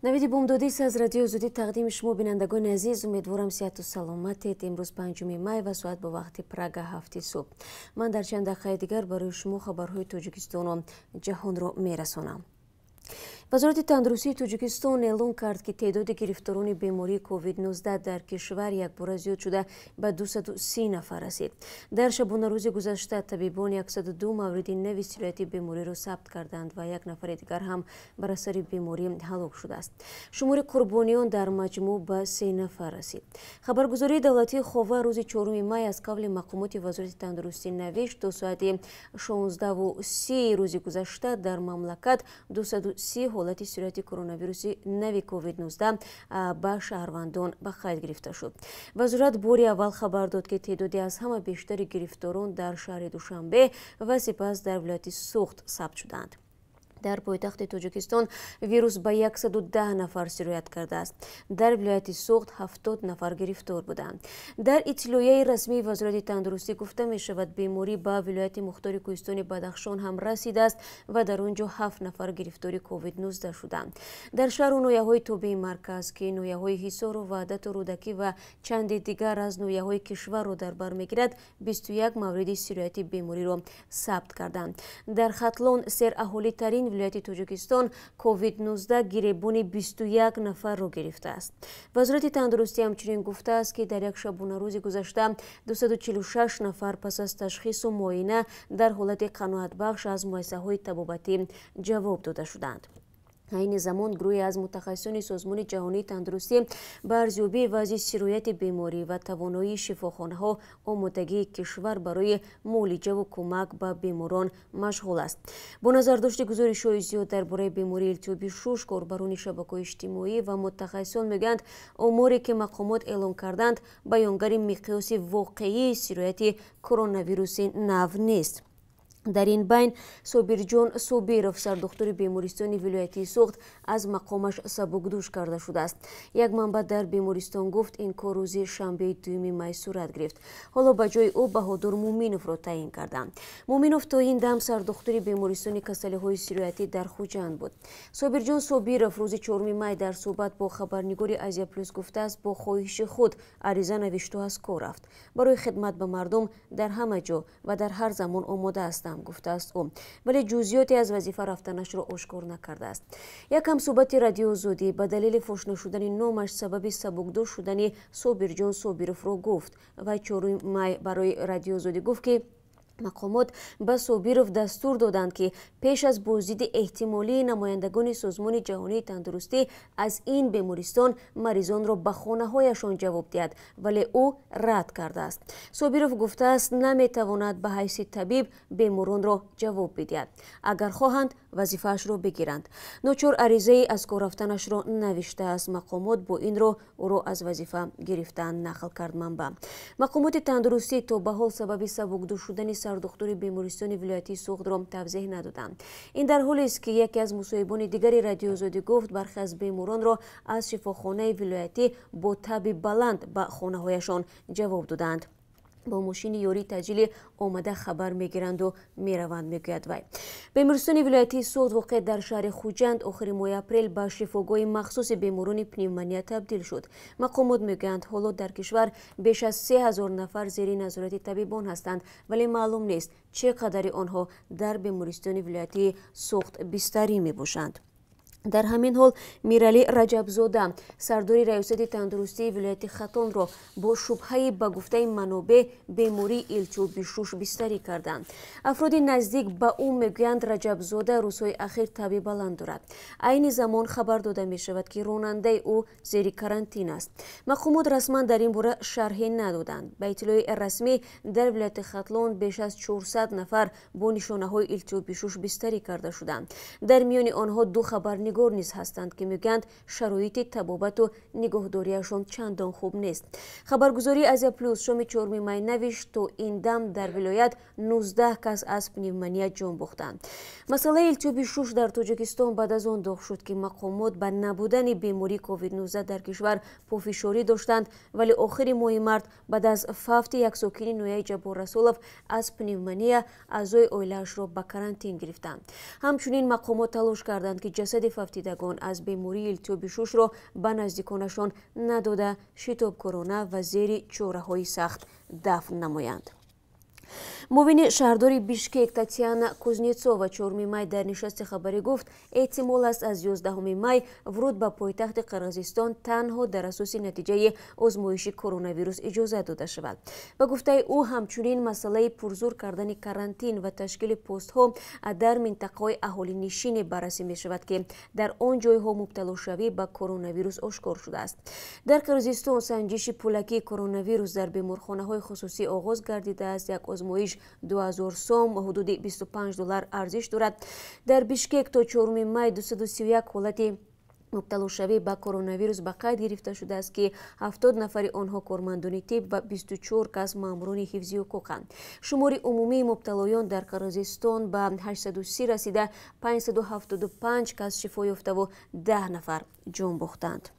Навиди бомдодист аз Радиои Озодӣ тақдими шумо, бинандагони азиз. Умедворам, сиҳату саломатед. Имрӯз 5 май ва соат бо вақти Прага 7-и субҳ. Ман дар чанд дақиқаи дигар барои шумо хабарҳои Тоҷикистону ҷаҳонро мерасонам. Вазорати тандурустии Тоҷикистон эълон кард, ки теъдоди гирифторони бемории COVID-19 дар кишвар якбора зиёд шуда, ба 230 нафар расид. Дар шабонарӯзи гузашта табибон 102 мавриди нави сирояти бемориро сабт карданд ва як нафари дигар ҳам бар асари беморӣ ҳалок шудааст. Шумори қурбониён дар маҷмӯъ ба се нафар расид. Хабаргузории давлатии Ховар рӯзи 4 май аз қавли мақомоти Вазорати тандурустӣ навишт, то соати 16:30 рӯзи гузашта дар мамлакат 230 ҳолати сирояти коронавируси нави COVID-19 ба шаҳрвандон ба қайд гирифта шуд. Вазорат бори аввал хабар дод, ки теъдоди аз ҳама бештари гирифторон дар шаҳри Душанбе ва сипас дар вилояти Суғд сабт шуданд. Дар пойтахти Тоҷикистон вирус ба 110 нафар сироят кардааст. Дар вилояти Суғд 70 нафар гирифтор буданд. Дар иттилоияи расмии Вазорати тандурустӣ гуфта мешавад, беморӣ ба вилояти мухтори кӯҳистони Бадахшон ҳам расидааст ва дар он ҷо ҳафт нафар гирифтори COVID-19 шуданд. Дар шаҳру ноҳияҳои тобеи марказ, ки ноҳияҳои Ҳисору Ваҳдату Рӯдакӣ ва чанде дигар аз ноҳияҳои кишварро дар бар мегирад, 21 мавриди сирояти бемориро сабт карданд. Дар Хатлон, сераҳолитарин вилояти Тоҷикистон, COVID-19 гиребони 21 нафарро гирифтааст. Вазорати тандурустӣ ҳамчунин гуфтааст, ки дар як шабонарӯзи гузашта 246 нафар пас аз ташхису муоина дар ҳолати қаноатбахш аз муассисаҳои табобатӣ ҷавоб дода шуданд. Айни замон гурӯҳе аз мутахассисони Созмони ҷаҳонии тандурустӣ ба арзёбии вазъи сирояти беморӣ ва тавоноии шифохонаҳо, омодагии кишвар барои муолиҷаву кӯмак ба беморон машғул аст. Бо назардошти гузоришҳои зиёд дар бораи бемории илтиҳоби шуш, корбарони шабакаҳои иҷтимоӣ ва мутахассисон мегӯянд, оморе ки мақомот эълон карданд, баёнгари миқёси воқеии сирояти коронавируси нав нест. Дар ин байн Собирҷон Собиров, сардухтури бемористони вилоятии Суғд, аз мақомаш сабукдӯш карда шудааст. Як манбаъ дар бемористон гуфт, ин кор рӯзи шанбеи 2 май сурат гирифт. Ҳоло ба ҷои ӯ Баҳодур Муминовро таъин карданд. Муминов то ин дам сардухтури бемористони касалиҳои сироятӣ дар Хуҷанд буд. Собирҷон Собиров рӯзи 4 май дар суҳбат бо хабарнигори Азия Плюс гуфтааст, бо хоҳиши худ ариза навишту аз кор рафт. Барои хидмат ба мардум дар ҳама ҷо ва дар ҳар замон омода ҳастам, гуфтааст ӯ, вале ҷузъиёте аз вазифа рафтанашро ошкор накардааст. Як ҳамсӯҳбати Радиои Озодӣ ба далели фош нашудани номаш сабаби сабукдӯш шудани Собирҷон Собировро гуфт. Вай 4 май барои Радиои Озодӣ гуфт, ки мақомот ба Собиров дастур доданд, ки пеш аз боздиди эҳтимолии намояндагони Созмони ҷаҳонии тандурустӣ аз ин бемористон маризонро ба хонаҳояшон ҷавоб диҳад, вале ӯ рад кардааст. Собиров гуфтааст, наметавонад ба ҳайси табиб беморонро ҷавоб бидиҳад, агар хоҳанд, вазифаашро бигиранд. Ночор аризаи аз кор рафтанашро навиштааст. Мақомот бо ин роҳ ӯро аз вазифа гирифтаанд, нақл кард манбаъ. Мақомоти тандурустӣ то ба ҳол сабаби сабукдӯш шудани сардухтури бемористони вилоятии Суғдро тавзеҳ надоданд. Ин дар ҳолест, ки яке аз мусоҳибони дигари Радиои Озодӣ гуфт, бархе аз беморонро аз шифохонаи вилоятӣ бо таби баланд ба хонаҳояшон ҷавоб доданд. Бо мошини ёрии таъҷилӣ омада, хабар мегиранду мераванд, мегӯяд вай. Бемористони вилоятии Суғд, воқеъ дар шаҳри Хуҷанд, охири моҳи апрел ба шифогоҳи махсуси беморони пневмония табдил шуд. Мақомот мегӯянд, ҳоло дар кишвар беш аз 3000 нафар зери назорати табибон ҳастанд, вале маълум нест, чӣ қадари онҳо дар бемористони вилоятии Суғд бистарӣ мебошанд. Дар ҳамин ҳол Миралӣ Раҷабзода, сардори Раёсати тандурустии вилояти Хатлонро бо шубҳаи, ба гуфтаи манобеъ, бемории илтиҳоби шуш бистарӣ карданд. Афроди наздик ба ӯ мегӯянд, Раҷабзода рӯзҳои ахир таби баланд дорад. Айни замон хабар дода мешавад, ки ронандаи ӯ зери карантин аст. Мақомот расман дар ин бора шарҳе надоданд. Ба иттилои расмӣ, дар вилояти Хатлон беш аз 400 нафар бо нишонаҳои илтиҳоби шуш бистарӣ карда шуданд. Дар миёни онҳо ду хабарнигор низ ҳастанд, ки мегӯянд, шароити табобату нигоҳдориашон чандон хуб нест. Хабаргузории Азия Плюс шоми 4 май навишт, то ин дам дар вилоят 19 кас аз пневмония ҷон бохтанд. Масъалаи илтиҳоби шуш дар Тоҷикистон баъд аз он доғ шуд, ки мақомот ба набудани бемории COVID-19 дар кишвар пофишорӣ доштанд, вале охири моҳи март баъд аз фавти як сокини ноҳияи Ҷаббор Расулов аз пневмония аъзои оилаашро ба карантин гирифтанд. Ҳамчунин мақомот талош карданд, ки ҷасади фавтидагон аз бемории илтиҳоби шушро ба наздиконашон надода, шитобкорона ва зери чораҳои сахт дафн намоянд. Муовини шаҳрдори Бишкек Татьяна Кузнецова 4 май дар нишасти хабарӣ гуфт, эҳтимол аст аз 11 май вуруд ба пойтахти Қирғизистон танҳо дар асоси натиҷаи озмоиши коронавирус иҷозат дода шавад. Ба гуфтаи ӯ, ҳамчунин масъалаи пурзур кардани карантин ва ташкили постҳо дар минтақаҳои аҳолинишине баррасӣ мешавад, ки дар он ҷойҳо мубталошавӣ ба коронавирус ошкор шудааст. Дар Қирғизистон санҷиши пулакии коронавирус дар беморхонаҳои хусусӣ оғоз гардидааст. Як озмоиш 2000 сом, ҳудуди $25 арзиш дорад. Дар Бишкек то 4 май 231 ҳолати мубталошавӣ ба коронавирус ба қайд гирифта шудааст, ки 70 нафари онҳо кормандони тиб ва 24 кас маъмурони ҳифзи ҳуқуқанд. Шумори умумии мубталоён дар Қирғизистон ба 830 расида, 575 кас шифо ёфтаву 10 нафар ҷон бохтанд.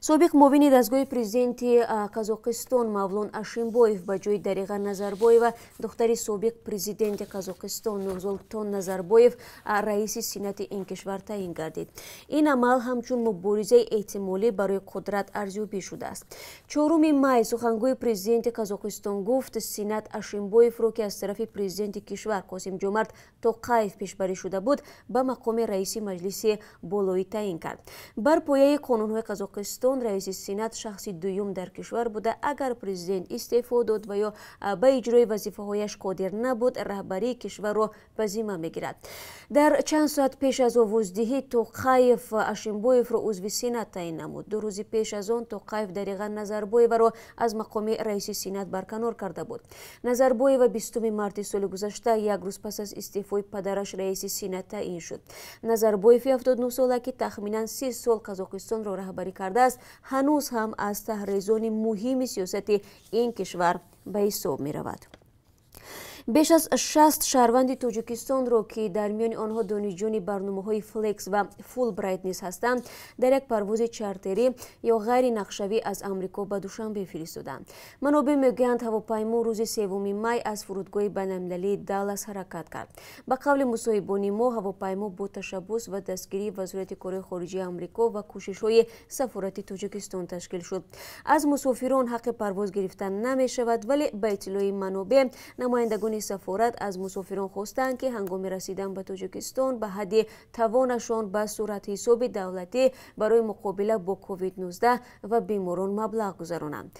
Собиқ муовини дастгоҳи президенти Қазоқистон Мавлон Ашимбоев ба ҷои Дариға Назарбоева, духтари собиқ президенти Қазоқистон Нурсултон Назарбоев, раиси сенати ин кишвар таъин гардид. Ин амал ҳамчун муборизаи эҳтимолӣ барои қудрат арзёбӣ шудааст. 4 май сухангӯи президенти Қазоқистон гуфт, сенат Ашимбоевро, ки аз тарафи президенти кишвар Қосимҷомарт Тоқаев пешбарӣ шуда буд, ба мақоми раиси маҷлиси болоӣ таъин кард. Бар пояи қонунҳои Қазоқистон раиси сенат шахси дуюм дар кишвар буда, агар президент истеъфо дод ва ё ба иҷрои вазифаҳояш қодир набуд, раҳбарии кишварро ба зимма мегирад. Дар чанд соат пеш аз овоздиҳӣ Тоқаев Ашимбоевро узви сенат таъин намуд. 2 рӯзи пеш аз он Тоқаев Дариға Назарбоеваро аз мақоми раиси сенат барканор карда буд. Назарбоева 20 марти соли гузашта, як рӯз пас аз истеъфои падараш, раиси сенат таъин шуд. Назарбоеви 79сола, ки тахминан 30 сол Қазоқистонро раҳбарӣ кардааст, ҳанӯз ҳам аз таҳризони муҳими сиёсати ин кишвар ба ҳисоб меравад. Беш аз 60 шаҳрванди Тоҷикистонро, ки дар миёни онҳо донишҷӯёни барномаҳои Флекс ва Фулбрайт низ ҳастанд, дар як парвози чартерӣ ё ғайринақшавӣ аз Амрико ба Душанбе фиристоданд. Манобеъ мегӯянд, ҳавопаймо рӯзи 3 май аз фурудгоҳи байналмилалии Даллас ҳаракат кард. Ба қавли мусоҳибони мо, ҳавопаймо бо ташаббус ва дастгирии Вазорати корҳои хориҷии Амрико ва кӯшишҳои сафорати Тоҷикистон ташкил шуд. Аз мусофирон ҳаққи парвоз гирифта намешавад, вале ба иттилои манобеъ намояндагони сафорат аз мусофирон хостанд, ки ҳангоми расидан ба Тоҷикистон ба ҳадди тавонашон ба суратҳисоби давлатӣ барои муқобила бо COVID-19 ва беморон маблағ гузаронанд.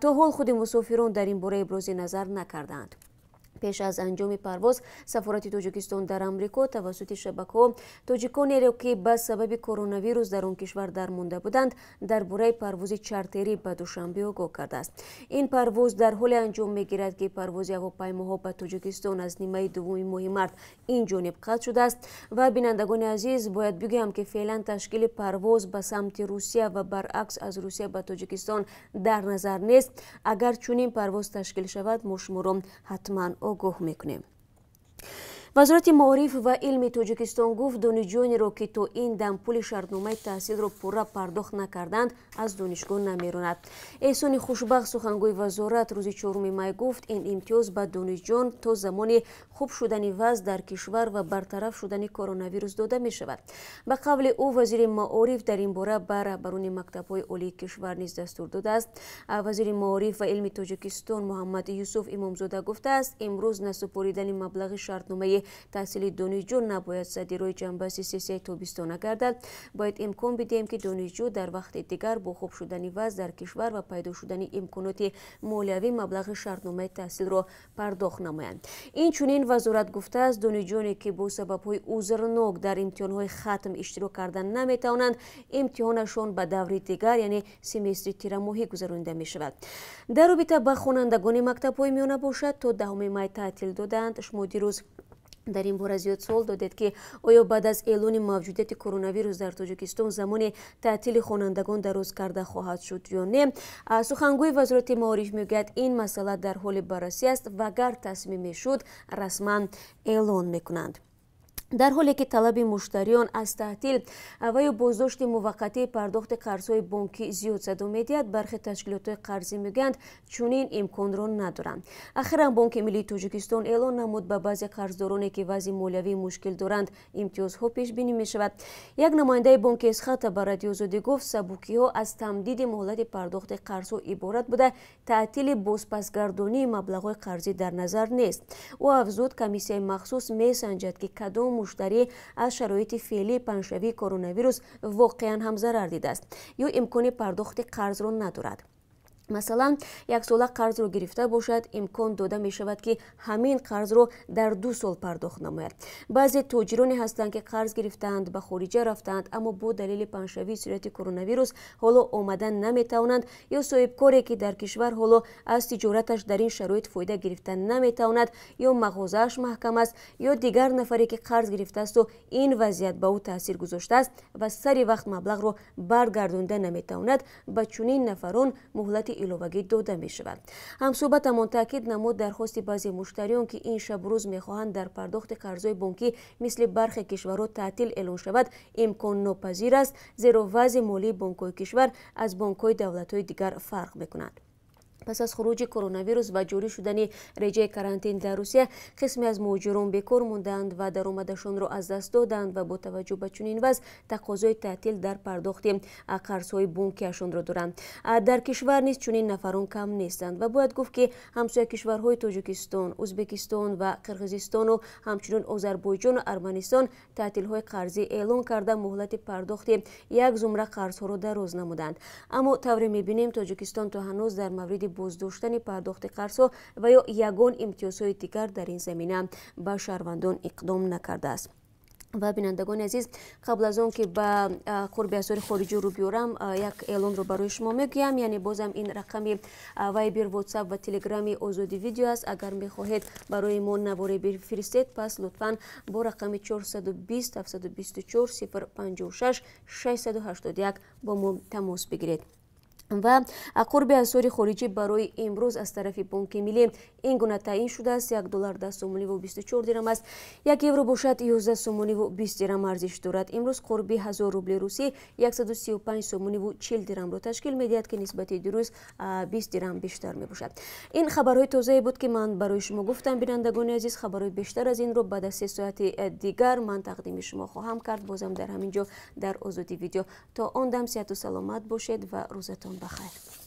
То ҳол худи мусофирон дар ин бора ибрози назар накарданд. Пеш аз анҷоми парвоз сафорати Тоҷикистон дар Амрико тавассути шабакаҳо тоҷиконеро, ки ба сабаби коронавирус дар он кишвар дармонда буданд, дар бораи парвози чартерӣ ба Душанбе огоҳ кардааст. Ин парвоз дар ҳоле анҷом мегирад, ки парвози ҳавопаймоҳо ба Тоҷикистон аз нимаи дуввуми моҳи март ин ҷониб қатъ шудааст. Ва бинандагони азиз, бояд бигӯям, ки феълан ташкили парвоз ба самти Русия ва баръакс аз Русия ба Тоҷикистон дар назар нест. Агар чунин парвоз ташкил шавад, мо шуморо ҳатман огоҳ мекунем. Вазорати маориф ва илми Тоҷикистон гуфт, донишҷӯёнеро, ки то ин дам пули шартномаи таҳсилро пурра пардохт накарданд, аз донишгоҳ намеронад. Эҳсони Хушбахт, сухангӯи вазорат, рӯзи 4 май гуфт, ин имтиёз ба донишҷӯён то замони хуб шудани вазъ дар кишвар ва бартараф шудани коронавирус дода мешавад. Ба қавли ӯ, вазири маориф дар ин бора ба раҳбарони мактабҳои олии кишвар низ дастур додааст. Вазири маориф ва илми Тоҷикистон Муҳаммад Юсуф Имомзода гуфтааст, имрӯз насупоридани маблағи шартномаи таҳсили донишҷӯ набояд садди роҳи ҷанбаси сессияи тобистона гардад. Бояд имкон бидиҳем, ки донишҷӯ дар вақти дигар бо хуб шудани вазъ дар кишвар ва пайдо шудани имконоти молиявӣ маблағи шартномаи таҳсилро пардохт намоянд. Инчунин вазорат гуфтааст, донишҷӯёне, ки бо сабабҳои узрнок дар имтиҳонҳои хатм иштирок кардан наметавонанд, имтиҳонашон ба даври дигар, яъне семестри тирамоҳӣ гузаронида мешавад. Дар робита ба хонандагони мактабҳои миёна бошад, то 10 май таътил додаанд. Шумо дирӯз дар ин бора зиёд суол додед, ки оё баъд аз эълони мавҷудияти коронавирус дар Тоҷикистон замони таътили хонандагон дароз карда хоҳад шуд ё не. Сухангӯи вазорати маориф мегӯяд, ин масъала дар ҳоли баррасӣ аст ва агар тасмим мешуд, расман эълон мекунанд. Дар ҳоле ки талаби муштариён аз таътил ва ё боздошти муваққатии пардохти қарзҳои бонкӣ зиёд садо медиҳад, бархе ташкилотҳои қарзӣ мегӯянд, чунин имконро надоранд. Ахиран Бонки Миллии Тоҷикистон эълон намуд, ба баъзе қарздороне, ки вазъи молиявии мушкил доранд, имтиёзҳо пешбинӣ мешавад. Як намояндаи бонки Эсхата ба Радиои Озодӣ гуфт, сабукиҳо аз тамдиди муҳлати пардохти қарзҳо иборат буда, таътили бозпасгардонии маблағҳои қарзӣ дар назар нест. Ӯ афзуд, комиссияи махсус месанҷад, ки кадом муштарӣ аз шароити феълии паҳншавии коронавирус воқеан ҳам зарар дидааст ё имкони пардохти қарзро надорад. Масалан, яксола қарзро гирифта бошад, имкон дода мешавад, ки ҳамин қарзро дар 2 сол пардохт намояд. Баъзе тоҷироне ҳастанд, ки қарз гирифтаанд, ба хориҷа рафтаанд, аммо бо далели паҳншавии сирояти коронавирус ҳоло омадан наметавонанд, ё соҳибкоре, ки дар кишвар ҳоло аз тиҷораташ дар ин шароит фоида гирифта наметавонад, ё мағозааш маҳкам аст, ё дигар нафаре, ки қарз гирифтаасту ин вазъият ба ӯ таъсир гузоштааст ва сари вақт маблағро баргардонда наметавонад, ба чунин нафарон муҳлати иловагӣ дода мешавад. Ҳамсӯҳбатамон таъкид намуд, дархости баъзе муштариён, ки ин шабрӯз мехоҳанд дар пардохти қарзҳои бонкӣ мисли бархе кишварҳо таътил эълон шавад, имконнопазир аст, зеро вазъи молии бонкҳои кишвар аз бонкҳои давлатҳои дигар фарқ мекунад. Пас аз хуруҷи коронавирус ва ҷорӣ шудани реҷаи карантин дар Русия, қисме аз муҳоҷирон бекор мондаанд ва даромадашонро аз даст доданд ва бо таваҷҷӯҳ ба чунин вазъ тақозои таътил дар пардохти қарзҳои бонкиашонро доранд. Дар кишвар низ чунин нафарон кам нестанд ва бояд гуфт, ки ҳамсоя кишварҳои Тоҷикистон, Ӯзбекистон ва Қирғизистону ҳамчунин Озарбойҷону Арманистон таътилҳои қарзӣ эълон карда, муҳлати пардохти як зумра қарзҳоро дароз намуданд. Аммо тавре мебинем, Тоҷикистон то ҳанӯз дар мавриди боздоштани пардохти қарзҳо ва ё ягон имтиёзҳои дигар дар ин замина ба шаҳрвандон иқдом накардааст. Ва бинандагони азиз, қабл аз он ки ба қурби асъори хориҷӣ рӯ биёрам, як эълонро барои шумо мегӯям. Яъне бозам ин рақами Вайбер, Ватсап ва Телеграми Озодӣ Видео аст. Агар мехоҳед барои мо наворе бифиристед, пас лутфан бо рақами 420 724 056 681 бо мо тамос бигиред. Ва қурби асъори хориҷӣ барои имрӯз аз тарафи Бонки Миллӣ ин гуна таъин шудааст. 1 доллар 10 сомонӣ ва 24 дирам аст, 1 евро бошад 11 сомонӣ ва 20 дирам арзиш дорад. Имрӯз қурби 1000 рубли русӣ 135 сомонӣ ва 40 дирамро ташкил медиҳад, ки нисбати дирӯз 20 дирам бештар мебошад. Ин хабарҳои тозае буд, ки ман барои шумо гуфтам. Бинандагони азиз, хабарҳои бештар аз инро баъд аз 3 соати дигар ман тақдими шумо хоҳам кард, бозам дар ҳамин ҷо дар Озодӣ Видео. То он дам сиҳату саломат бошед ва рӯзатон бахайр.